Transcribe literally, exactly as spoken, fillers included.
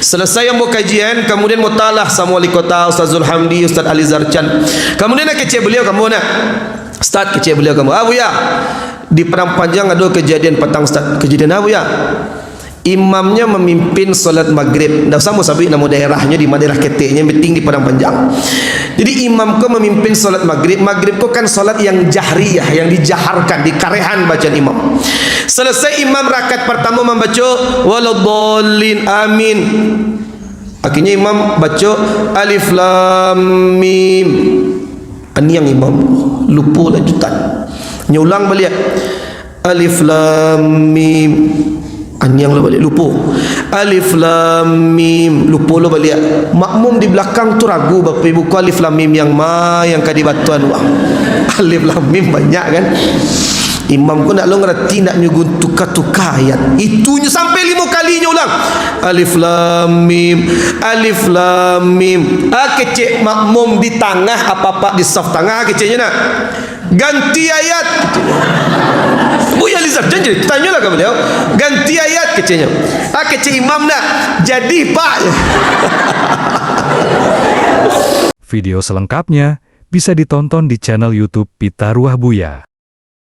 Salasai ambo kajian, kamudian ambo talah samo wali kota, Ustaz Zulhamdi, Ustaz Ali Zarcan. Kamudian nak kecek baliau ka ambo nak. "Ustaz," kecek baliau ka ambo, "Ah, Buya, di Padang Panjang ado kajadian patang, Ustaz." "Kajadian apo, Buya?" "Imamnyo mamimpin solat magrib." Ndak usah ambo sabuik namo daerahnyo, di ma daerah keteknyo, yang penting di Padang Panjang. Jadi, imam ko mamimpin solat magrib. Magrib ko kan solat yang jahriyah, yang dijaharkan, dikarehan bacaan imam. Salasai imam rakaat partamo mambaco, "Waladdallin, amin." Akhirnyo imam baco, "Alif Lam Mim." Aniang imam, lupo lanjutan. Nyo ulang baliak, "Alif Lam Mim." Aniang lo baliak, lupo. "Alif Lam Mim." Lupo lo baliak. Makmum di balakang tu ragu, Bapak Ibu, ko Alif Lam Mim yang ma yang ka dibaco anu, ah? Alif Lam Mim banyak, kan? Imam ko ndak lo ngarati, ndak nyo gun tuka-tuka ayat. Itunyo sampai limo kali nyo ulang. "Alif Lam Mim, Alif Lam Mim." Ah, kecek makmum di tangah, apak-apak di saf tangah, keceknyo nak, "Ganti ayat," keceknyo. Buya Alizar, janji, tanyolah ka baliau. "Ganti ayat," keceknyo. Ah, kecek imam nak, "Jadi, Pak." Video selengkapnya bisa ditonton di channel YouTube Pitaruah Buya.